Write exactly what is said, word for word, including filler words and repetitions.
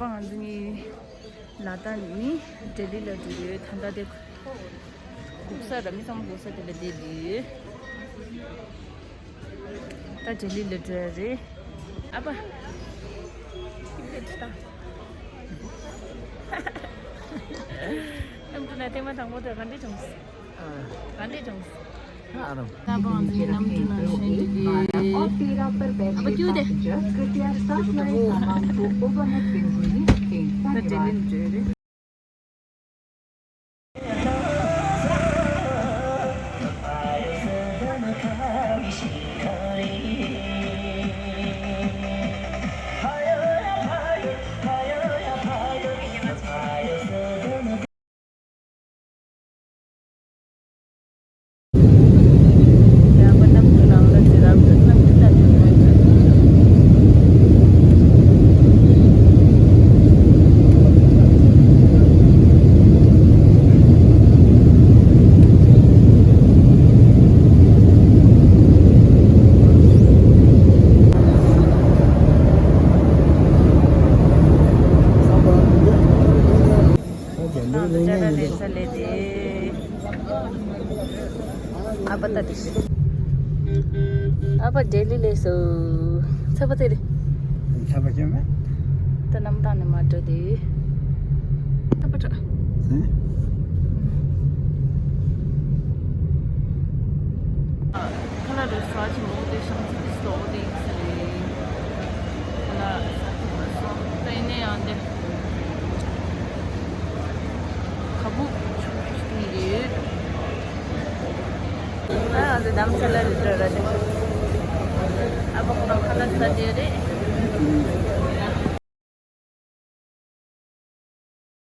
ང་ཚོ་གཉིས་ལ་དྭགས་ནས་ལྡི་ལི་ལ་འགྲོ་ཡོད། ད་ལྟ་དེ་སྒུག་ས་ར། མི་ཚང་མ་སྒུག་ས་དེ་ལ་བསྡད་ཡོད། ད་ལྡི་ལི་ལ་འགྲོ་ཡ་རེད། ཨ་ཕ། ཨ་མ་དྲིན་ལན་ཐེངས་མ་དང་པོ་དེ་ག་འདྲ་བྱུང་། ག་འདྲ་བྱུང་། ད་བང་ཟིན་ནམ་དུ་ན་ཤན་དེ། ཨ་ཕ་ཀྱུ་དེ། ད་ལྡི་ལི་འགྲོ་རེད། ང་ཚོ་ཅ་ལག་ལེན་ས་ལས་དེ། ཨ་ཕ་ད་དེ། ཨ་ཕ་ལྡི་ལི་ལས་སོ། ཚ་པོ་དེ་རེད། ཚ་པོ་ཅན་མེད། ད་གནམ་ཐང་ནས་མར་འགྲོ་དེ། ཚ་པོ་ཏྲ། ཁ་ལག་རེ་ཟ་ཅིག་མོག་དེ་ཤང་ཚིག་སྟོག་དེ་ཡིན་ས་རེད། ཁ་ལག་ཟ་ཅིག་མ་སོང་། ད་ཡིན་ནའི་ཡང་དེ། ཁ་སྦུབ་ཆུང་ཆུང་ཞིག་བཏུང་ཡོད། ཨ་ང་ཚོ་རྡ་རམ་ས་ལ་རེད་འགྲོ་ར་དེ། ཨ་ཕ་ཁོ་རང་ཁ་ལག་ཟ་རྒྱུ་རེད།